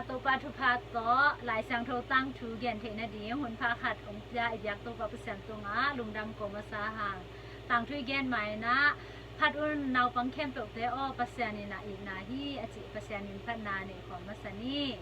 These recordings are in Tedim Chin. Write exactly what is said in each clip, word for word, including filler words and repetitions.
Topa thupha tawh Lai Siangtho tangthu gen theih nading hun pha khat hong pia i biak Topa Pasian tungah lungdam ko masa hang. Tangthu i gen ma-in ah, phat un naupang khempeuhte aw, Pasian in ah itna hi a cih Pasian min phatna nei khawm masa ni.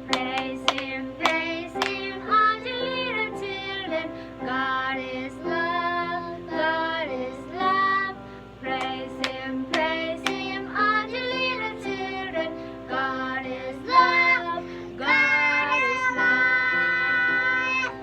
Praise him, praise him, all you little children. God is love, God is love. Praise him, praise him, all you little children. God is love, God is love.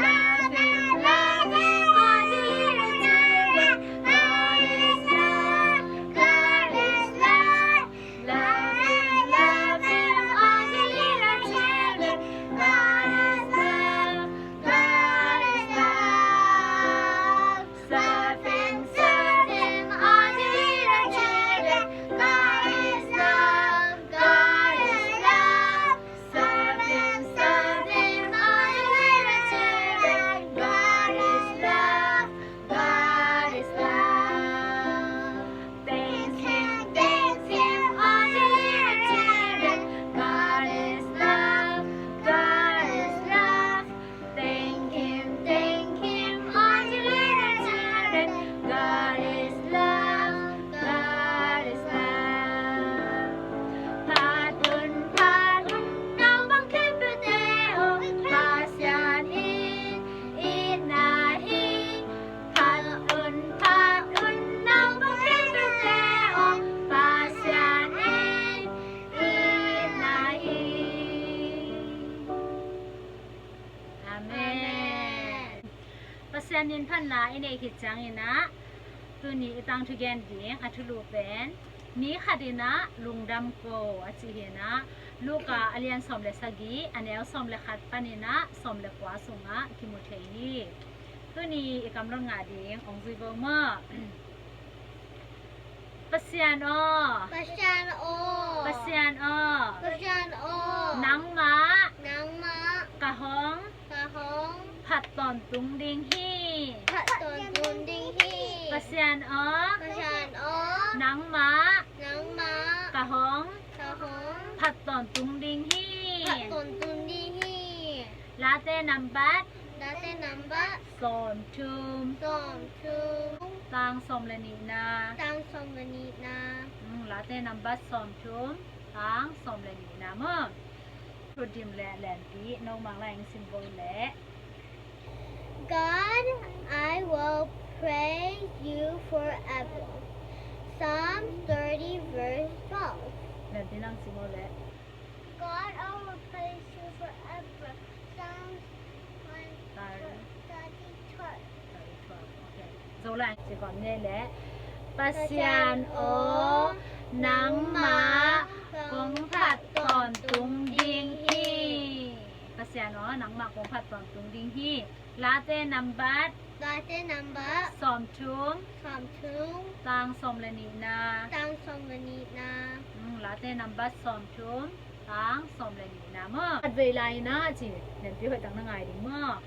Love him, love him, all you little children. God is love, God is love. Love him, love him, all you little children. God is love, God is love. Serve him, serve him, all you little children. God is love, God is love. Serve him, serve him, all you little children. God is love, God is love. Thank him, thank him, all you little children. God is love, God is love. Thank him, thank him, all you little children. God is love, God is love. Phat un, phat un, naupang khempeuhte aw, Pasian in itna hi. Phat un, phat un, naupang khempeuhte aw, Pasian in itna hi. Amen. Pasian min phatna i neih khit ciangin ah, tuni i tangthu gen ding a thulu pen, mi khat in ah lungdam ko a cih hi-in ah, Luka a lian sawm le sagih, a neu sawm le khat panin ah sawm le kua sungah kimu thei hi. Tuni i kamlot ngah ding hong zui vo maw. Pasian aw. Pasian aw. Pasian aw. Pasian aw. Nangmah. Nangmah. Ka hong. Ka hong. Phat tawntung ding hi. Phat tawntung ding hi. Pasian aw. Pasian aw. Nangmah. Nangmah. Ka hong. Ka hong. Phat tawntung ding hi. Phat tawntung ding hi. Late nambat. Late nambat. Sawmthum. Sawmthum. Tang sawm le nihna. Tang sawm le nihna. Mm, Late nambat sawmthum. Tang sawm le nihna maw. Thu dim le lianpi, no mang la ing sim bo le. God, I will praise you forever. Psalm thirty, verse twelve. Lianpi nang sim bo le. God, I will praise you forever. Psalms one thirty-twelve. Thirty-twelve. Okay. Zo lai ci kawm ni le. Pasian aw, nangmah kong phat tawntung ding hi. Pasian aw, nangmah kong phat tawntung ding hi. Late nambat. Late nambat. Sawmthum. Sawmthum. Tang sawm le nihna. Tang sawm le nihna. Mm, Late nambat sawmthum. Tang sawm le nihna maw. Khatvei lai-in ah ci, lianpi hoih tak na ngai ding maw.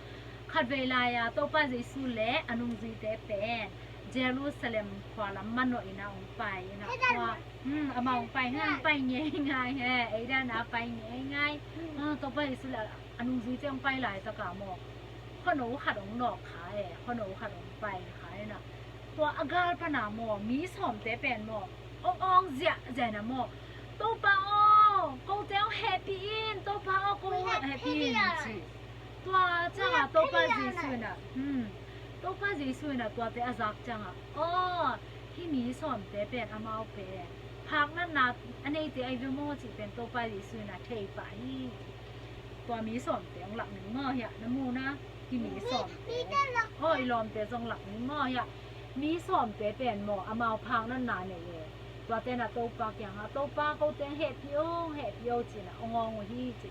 Khatvei lai-a Topa Jesu le a nungzuite pen Jerusalem khua lam manawh in ah hong pai in ah khua. Hmm, amau hong pai ngai, hong pai ngeingai he. Ei dan a pai ngeingai. Hmm, Topa Jesu le a nungzuite hong pai laitak a maw, khuano khat hong nawk kha e, khuano khat hong pai kha e na. Tua a gal pan a maw, mi sawmte pen maw, hong awng ziahziah in ah maw, Topa aw, kote hong hehpih in, Topa aw, ko hong hehpih in ci. Tua ciang a Topa Jesu in ah, hmm, Topa Jesu in ah tuate a zak ciang a, aw, hih mi sawmte pen amau pen phak natna a neite ahi ve maw cih pen Topa Jesu in ah thei pah hi. Tua mi sawmte hong lak ning maw hiah, na mu na, hih mi sawmte. Aw, i lawmte zong lak ning maw hiah. Mi sawmte pen maw, amau phak natna nei e. Tuate na Topa kiangah, Topa, kote hehpih o, hehpih o ci-in ah hong awng uh hi ci.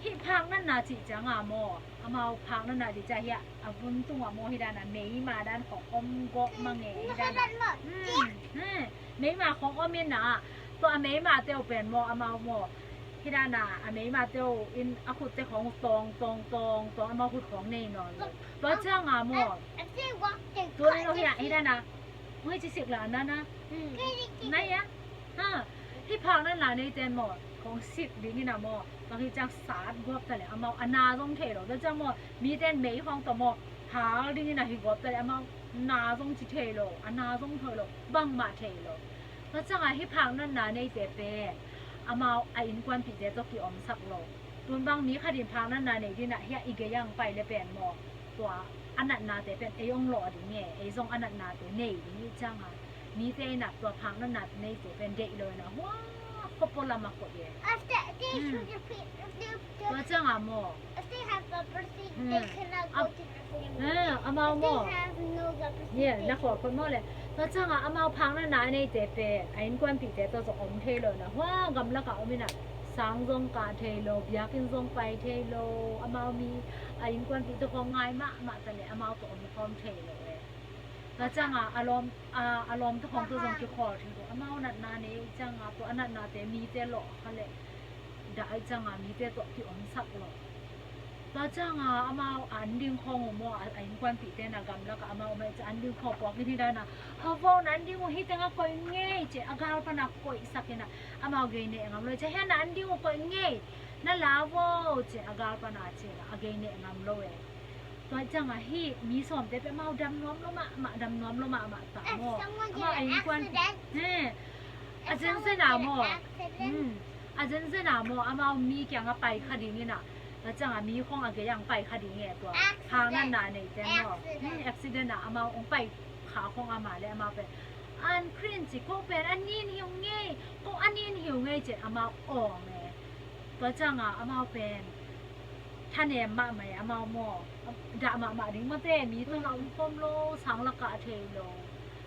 Hih phak natna cih ciang a maw, amau phak natna cih ciang hiah, a vun tungah maw, hih dan a meima dan khawng om gawp mang e, hih dan a. Hmm, hmm. Meima khawng om in ah, tua a meimate uh pen maw, amau maw, Hi dan a, a meima teu in a khutte khawng tawng tawng tawng tawng, amau khut khawng nei nawn lo. Tua ciang a maw, tuan lo hi a, hi dan a, hei ci sik la na na, nai a, ha, hih phak natna neite maw, khawng sik ding in a maw, tua hi ciang sat guap ta leh amau a na zong thei lo. Tua ciang maw, mite in mei khawng tawh maw, hal ding in a hi guap ta leh amau na zong ci thei lo, a na zong thei lo, bangmah thei lo. Tua ciang a hih phak natna neite pen amau a innkuanpihte tawh kiomsak lo. Tun bang mi khat in phak natna nei ding a, hiah i gei ah hong pai leh pen maw, tua a natnate pen ei hong lawh ding e, ei zong a natnate nei ding i hih ciang a, mite in a tua phak natna neite pen deih lo in a, hua, khuapua lam ah koih e. After this, Hmm. we repeat, repeat, repeat. Tua ciang a maw, If they have leprosy, they Hmm. cannot go Am- to the funeral. Eh, amau If they maw, have no leprosy, yeah, they na khual can khut maw le. Tua ciang a amau phak natna neite pen a innkuanpihte tawh zong om thei lo in a, hua, gamlak ah om in a, sang zong kah thei lo, biakinn zong pai thei lo, amau mi a innkuanpihte khawng ngai mahmah ta leh amau tawh om khawm thei lo e. Tua ciang a a lawm, a, a lawmte khawng tawh zong kikhawl thei lo. Amau natna nei ciang a, tua a natnate mite lawh kha leh dah i hih ciang a mite tawh kiomsak lo. Tua ciang a amau an ding khawng uh maw, a, a innkuanpihte in a gamlak ah amau om a, i hih ciang an ding khawng puak in hi dan a, "Hau vo, na an ding uh hih teng ah koih ngei," ci a, a gal pan a koihsak in a, amau gei neh ngam lo. I hih ciang, "Hia na an ding uh koih ngei, na la vo," ci a, a gal pan a ci in a, a gei neh ngam lo e. Tua ciang a hih mi sawmte pen amau dam nuam lo mahmah, dam nuam lo mahmah ta maw. If someone get Amau an kuan accident, he. A if someone zenzen a get maw. Accident, Hmm. A zenzen a maw, amau mi kiang a pai kha ding in a. Tua ciang a mi khawng a gei ah pai kha ding e tua. Accident. Phak natna neite maw. Accident. Hmm, accident a amau hong pai kha khawng a mah leh amau pen, "An krin ci, ko pen a nin hi ung ngei, ko a nin hi ung ngei," ci amau awng e. Tua ciang a amau pen thanem mahmah e, amau maw. Dah mahmah ding mate, mi tawh na om khawm lo, sang la kah thei lo.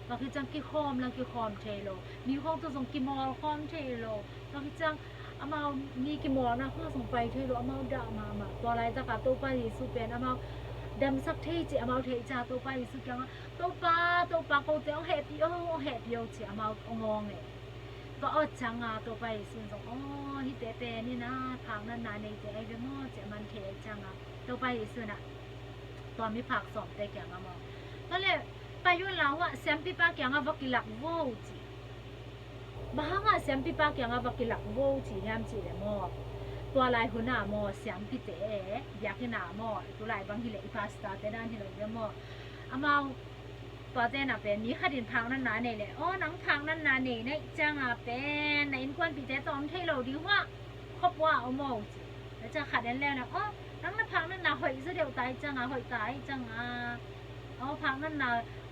Tua khit ciang kikhawm la kikhawm thei lo. Mi khawng tawh zong kimawl khawm thei lo. Tua khit ciang amau mi kimawlna khawng zong pai thei lo, amau dah mahmah. Tua laitak a Topa Jesu pen amau damsak thei ci amau theih ciang a Topa Jesu kiang ah, "Topa, Topa, kote hong hehpih o, hong hehpih o," ci amau hong awng e. Tua awt ciang a Topa Jesu in zong, "Aw, hihte pen in a phak natna neite ahi ve maw," ci a man thei ahih ciang a, Topa Jesu in a tua miphak sawmte kiang ah maw, "Tua leh pai un la, hua siampipa kiang ah va kilak vo," ci. Bang hang a siampipa kiang ah va kilak vo ci hiam cih leh maw, tua lai hun a maw, siampite, biakinn a maw, tu lai bang hi leh i pastor-te dan hi lo ve maw, amau tuate na pen mi khat in phak natna nei leh, "Aw, nang phak natna nei na hih ciang a pen na innkuanpihte tawh om thei lo ding hua, khuapua om o," ci. Tua ciang khat en leng na, "Aw, nang na phak natna hoih zaw deuh ta hih ciang a, hoih ta hih ciang a, aw, phak natna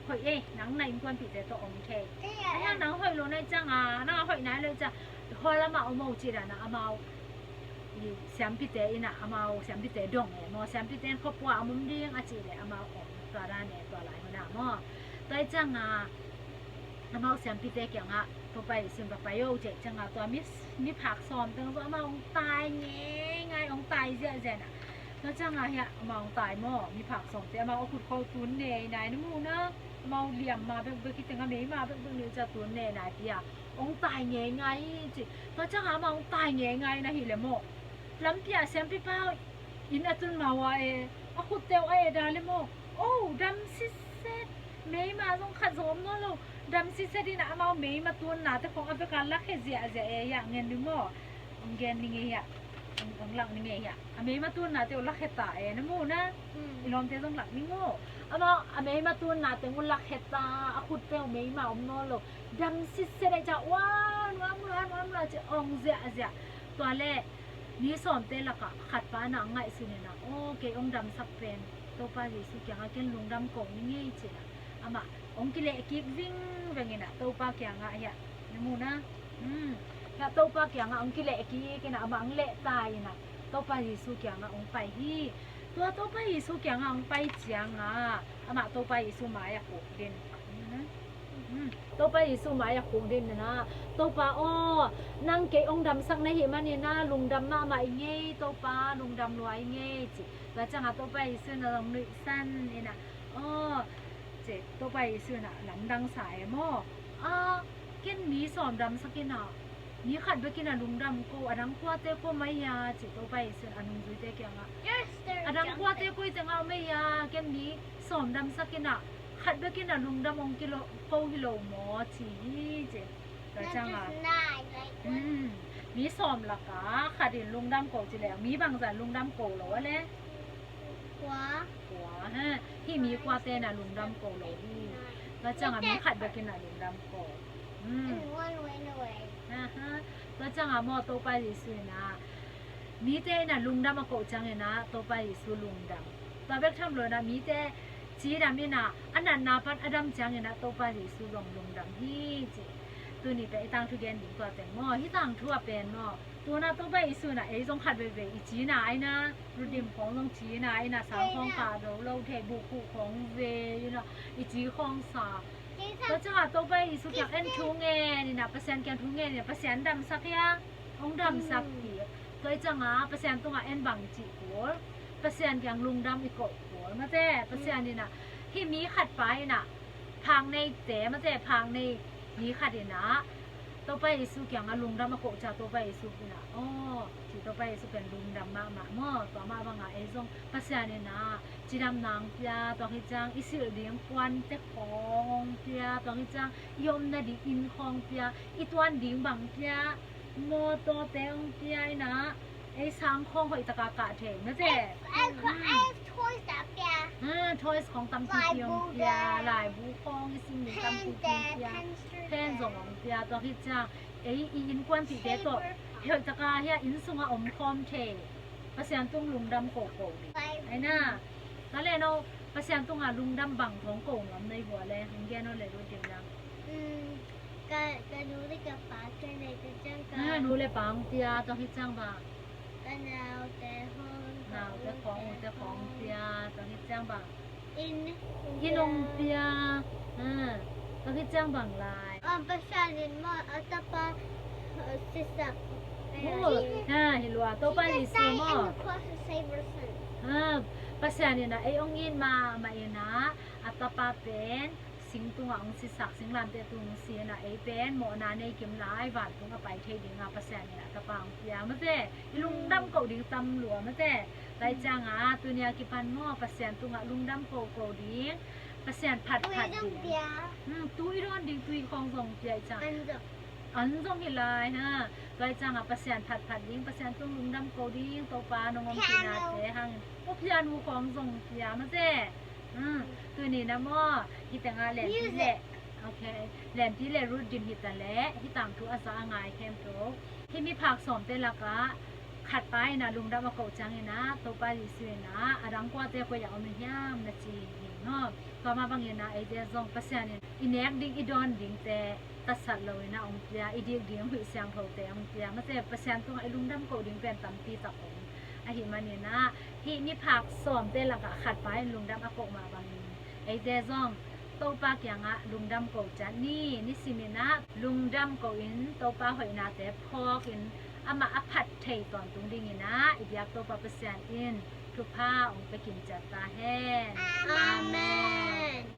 hoih e, nang na innkuanpihte tawh om thei. Ahi hang nang hoih lo na hih ciang a, nang a hoih nai lo hih ciang a, hua lam ah om o," ci dan a amau i siampite in a, amau siampite dong e maw, siampite in, "Khuapua om om ding," a cih leh amau om tua dan e, tua lai hun a maw. Tua hih ciang a amau siampite kiang ah Topa Jesu in va pai o ci hih ciang a, tua mi, miphak sawm teng zong amau hong tai ngeingai, hong tai ziahziah in a. Tua ciang a hiah amau hong tai maw, miphak sawmte, amau a khut khawng tun ne nai, na mu na. Amau liam ma bekbek, hih teng a mei ma bekbek, ni ciang tun ne nai pi a, hong tai ngeingai hi ci. Tua ciang a amau hong tai ngeingai na hi leh maw, lampi ah siampipa inn a tun ma ua e, a khutte uh a et a leh maw, "O, dam sitset, mei ma zong khat zong om nawn lo, dam sitset in a," amau mei ma tuannate khawng a bek a lakhia ziahziah e. Hiah ngen ding maw, hong gen ding e hiah, hong, hong lak ding e hiah. A mei ma tuannate uh lakhia ta e, na mu na. Hmm. I lawmte zong lak ding maw. Amau a mei ma tuannate uh lakhia ta, a khutte uh mei ma om nawn lo, dam sitset ahih ciang a, "Ua, nuam lua, nuam lua," ci hong ziahziah. Tua leh mi sawmte lak ah khat pa in a hong ngaihsun in a, "Aw, kei hong damsak pen Topa Jesu kiang ah ken lungdam kong ning ei," ci in a, amah hong kileh kik vingveng in a, Topa kiang ah hiah, na mu na. Hmm. Hiah Topa kiang ah hong kileh kik in a, amah hong leh ta in a, Topa Jesu kiang ah hong pai hi. Tua Topa Jesu kiang ah hong pai ciang a, amah Topa Jesu mai ah khukdin. Hmm. Topa Jesu mai ah khukdin in a, "Topa aw, nang kei hong damsak na hih man in a, lungdam mahmah ing ei, Topa, lungdam lua ing ei," ci. Tua ciang a Topa Jesu in a zong nuihsan in a, "Aw," ci, Topa Jesu in a lamdang sa e maw. "A, ken mi sawm damsak in a, Mi khat bekin a lungdam ko, a dang kuate ko mai a, ci Topa Jesu in a nungzuite kiangah. A dang kuate ko i tengah mai a, ken mi sawm damsak in a, khat bekin a lungdam hong kilo ko hi lo maw, ci hi ci. Tua ciangah, mm, mi sawm lakah khat in lungdam ko ci leh, mi bangzah lungdam ko lo a le? Kua. Kua, ha. Hih mi kuate in a lungdam ko lo hi. Tua ciangah mi khat bekin a lungdam ko. Mm. Aha. Tua ciangah maw Topa Jesu in a, mite in a lungdam a koh ciangin a Topa Jesu lungdam. Tua bek tham lo in a mite cidam in a, a natna pan a dam ciangin a Topa Jesu zong lungdam hi ci. Tuni pen i tangthu gen ding tua teng maw, hih tangthu a pen maw. Tuna Topa Jesu in a ei zong khat veivei i cina ai na, rudim khawng zong cina ai na, sang khawng kah do lo thei, bukhuh khawng ve, you know, i ci khawng sa. Tua ciangah Topa Jesu kiang en thu ngen in a, Pasian kiang thu ngen in a, Pasian damsak hia, hong damsak hi. Tua ciangah Pasian tungah en bang cih kul, Pasian kiang lungdam i koh kul. Mate, Pasian in a, hih mi khat pa in a, phak neite, mate, phak nei mi khat in a, Topa Jesu kiangah lungdam a koh ciang Topa Jesu in a, aw, ci Topa Jesu pen lungdam mahmah maw. Tua mah bangah ei zong Pasian in a cidamna hong pia, tua hi ciang i silh ding puante khawng hong pia, tua hi ciang i omna ding inn khawng pia, i tuan ding bang pia, mawtawte hong pia in a, ei sang khawng hoih taka kah thei, mate. I have, I have, I have toys that pia. Ha, toys khawng tampi pi hong pia, laibu khawng i sim ding tampi pi hong pia. Pen zong hong pia, tua hi ciang ei i innkuanpihte tawh hoih taka hia inn sungah om khawm thei. Pasian tung lungdam ko ko ding. Ai na. Tua le no, Pasian tungah lungdam bang hong ko nuam na hi vua le, hong gen aw le, Ruth Dim Lang. Ka, ka nu le ka pa ken nei te ciang ka. Ah, nu le pa hong pia, tua hi ciang bang. Ka naute hong, ka naute khawng, ute khawng pia, tua hi ciang bang. Inn, inn hong pia. Ah, tua hi ciang bang lai. Ah, Pasian in maw, a tapa, ah, sisak. Oh, ha, hi lua, Topa Jesu maw. Jesus died on the cross to save our sins. Ha, Pasian in a ei hong it mahmah in a, a tapa pen sing tungah hong sisak, singlamteh tung hong si in a, ei pen mawhna nei kim lai, vantung a pai thei dingah Pasian in a tapa hong pia. Mate, i lungdam ko ding tam lua, mate. Tua hi ciangah, tuni a kipan maw, Pasian tungah lungdam ko ko ding, Pasian phatphat ding. Hmm, tu i dawn ding, tui khawng zong pia hi ciang. An zong hi lai, ha. Tua hi ciangah Pasian phatphat ding, Pasian tung lungdam ko ding, Topa nong ompihna te hangin. Aw, piano khawng zong pia, mate. Hmm, tuni na maw, hi tengah Lenpi le, okay, Lenpi le Ruth Dim hi ta leh, hi tangthu a za a ngai khempeuh. Hih miphak sawmte lakah khat pa in a lungdam a koh ciangin a, Topa Jesu in a, a dang kuate koi ah om hiam na ci hi maw. Tua mah bangin a, eite zong Pasian in i nek ding, i dawn dingte tatsat loin a hong pia, i dik ding huih siangthote hong pia. Mate, Pasian tungah i lungdam ko ding pen tampi tak om. Ahih manin a, hih miphak sawmte lakah khat pa in lungdam a koh mah bangin, eite zong Topa kiangah lungdam ko ciat ni. Nisimin a lungdam ko in Topa hoihnate phawk in amah a phat thei tawntung dingin a, i biak Topa Pasian in thupha hong pia kim ciat ta hen. Amen.